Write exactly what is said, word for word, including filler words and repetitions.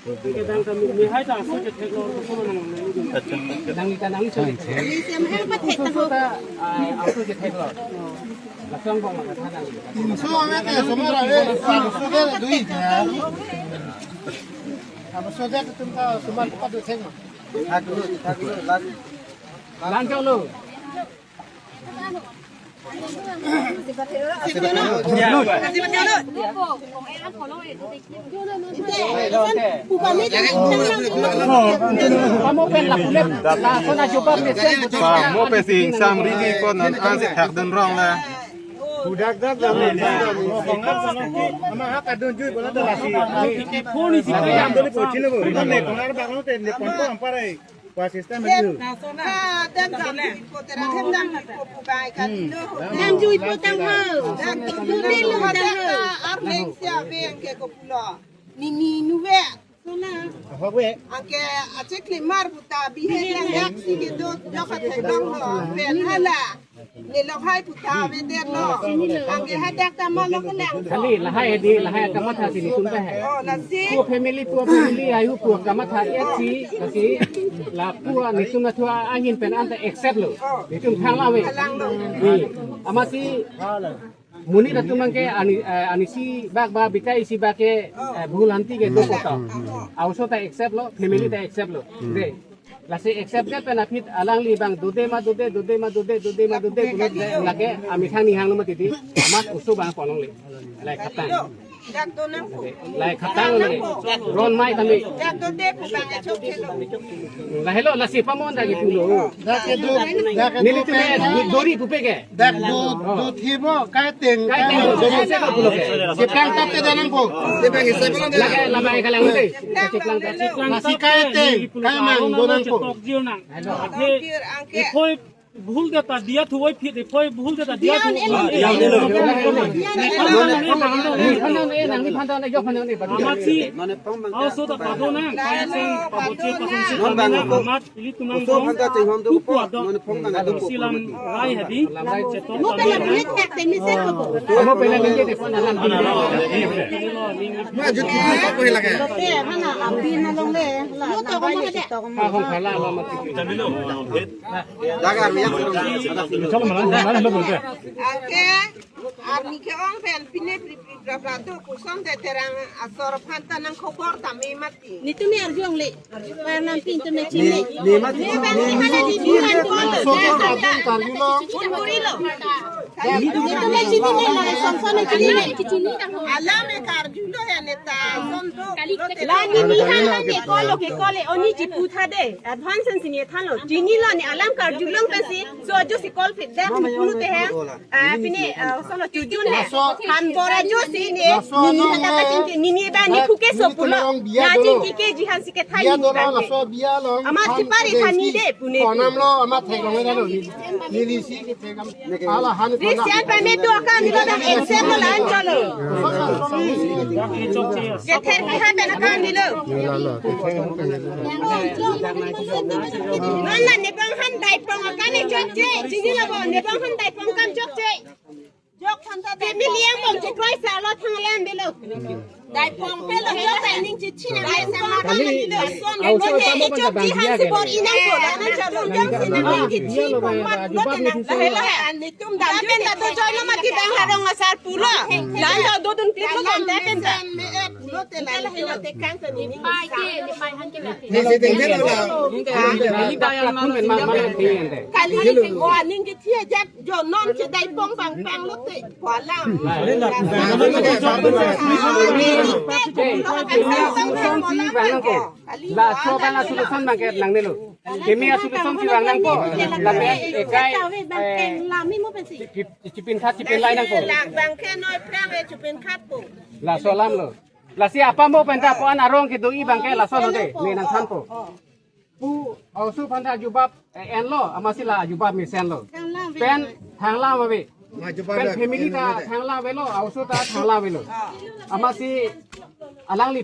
Kedang kami, mi hai ta aso chetheklong, aso nang nang. Nang ita nang so chetheklong. Aso ta, ah, aso chetheklong. Lason bong maka tha nang. Inso ame ke somar ave, aso ke dui. Aso ke tum ta somar pa do thek ma. Lan cholo. Pamo pen si ingsam rili ko non ansi thakdun rong la. Budak dak dak. Ama ha kadun jui bola dak lasi. Phone isi ke yang doli pochilo bo. Ne konar baklo te ne pon ko ampar ai. Wa system itu. Ha, dan kami ko terang hem dan ko pu bai kan. Dam jui po tang ho. Dan ko dam lo ha dan ho. Arleng sia beng ke ko pulo. Nini nuve. Sona. Ho we. Anke achek le mar puta bihe yang yak si ke do jok ha thedong lo. Pen hala. Nilok hai puta meter lo. Anke hadak tama lo kelang. Kali lahai di lahai kamatha si nitum ta hai. Oh, lasi. Pu family, pu family ayu pu kamatha ya si, lasi la pu nitum na thua angin pen anta accept lo. Nitum thang la ve. Thang lo. Ni, amatsi monit atum ke ani, eh, anisi bak ba bikai isi bak ke, eh, bhul hanti ke do kota. Aoso ta accept lo, family ta accept lo. De. Lasi accept det pen aphi alangli bang dode ma dode, dode ma dode, dode ma dode, pulo de lake amethang ni hang lo mati di, amat oso bang ponong le. Lai khatang. Dak do nang po. Lai khatang le. Ron mai kami. Dak dode po bang achok chelo. Lahelo lasi pamon dak ke pulo. Dak ke do, dak ke do. Nelitum ke dori pupe ke. Dak do, do thimo, kai teng, kai teng, kai teng, do se ko pulo ke. Cheplang tap te danang po. Cheplang isi ko. Lake lama ekalang te. Cheplang tap. Lasi kai teng, kai mang, do nang po. Chetok jir nang. Hello. Ake, ephoi bhul deta dia thu oi phit, ephoi bhul deta dia thu. Dia, dia, dia. Ni phan ne, nang ni phan ne, yok phan ne, phan ne. Amatsi, aoso ta pado nang, kai teng, pabo che, pabo che, amat ilitum nang dong, upu adong, silam rai hadi, chetong. Mo pela kami, tek te mi se ko. Mo pela kami, tek te phone alam. Ma jut ko ko lage. Te hana api na long le. La na ko mo de. Ha hong khala la ma. Dagar mi yak. Chalo malan, malan lo bolte. Ake, arni ke ong pen pine pri pri pra pra tu kusam de terang asor phanta nang khobor tame mati. Nitum arjong le. Parnam pin tum ne chini. Ne ma ne ma ne ma ne di bulan ko. Nitum ne chini ne la song song ne chini ne. Alam e karjulo ya neta. Son do. La nini han han ne kolo ke kole oni chipu tha de. Advance si ne thanlo. Chinilo ne alam karjulong pensi. So ajo si call fit de. Punu te hai. Ah, pine, ah, solo chujun le. Han bora jo si ne, nini hata ka chingki, nini ba ni phuke so pulo. Na chingki ke jihan si ke thai nini ba ke. Amat si pari thani de pune. Konam lo, amat thek lo, nili si ke thek am. Ala han. Risian pa me tu akan nilo da exam lo lan cholo. Ke ther ke ha pen akan nilo. Nana ne bang han dai pong akan ne chok che. Chinilo bo ne bang han dai pong kam chok che. Jok phanta family yang bong chekroi sa lo thang alam bilo. Dai pong pe lo jok dai ning chichi na dai pong kan ni lo. Ason lo te ichok ji han si bor inang ko dan na chalo jong si na ning chichi pong mat lo te nang sa hela. An ni tum dan pen da to join lo mati bang harong asar pulo. Dan lo do dun clip lo konta pen da. Pulo te la hela te kang te ni ning. Pai ke, ni pai han ke ba. Ni si teng lo la. Kali ni o aning ke thia jat. Jo non che dai pong bang pang lo te ko alam. Laso bang solution bang ke nangnelo. Keme solution si bang nangpo. Lapen ekai, eh, chipin khat chipin lai nangpo. Lak bang ke noi prang e chipin khat po. Laso alam lo. Lasi apamo penta po an arong kedo-i bang ke laso lo de. Ne nangthanpo. Pu aoso aphanta jubab, eh, enlo, amatsi la jubab mesenlo. Pen thanglam ave. Pen family ta thanglam avelo, aoso ta thanglam avelo. Amatsi alangli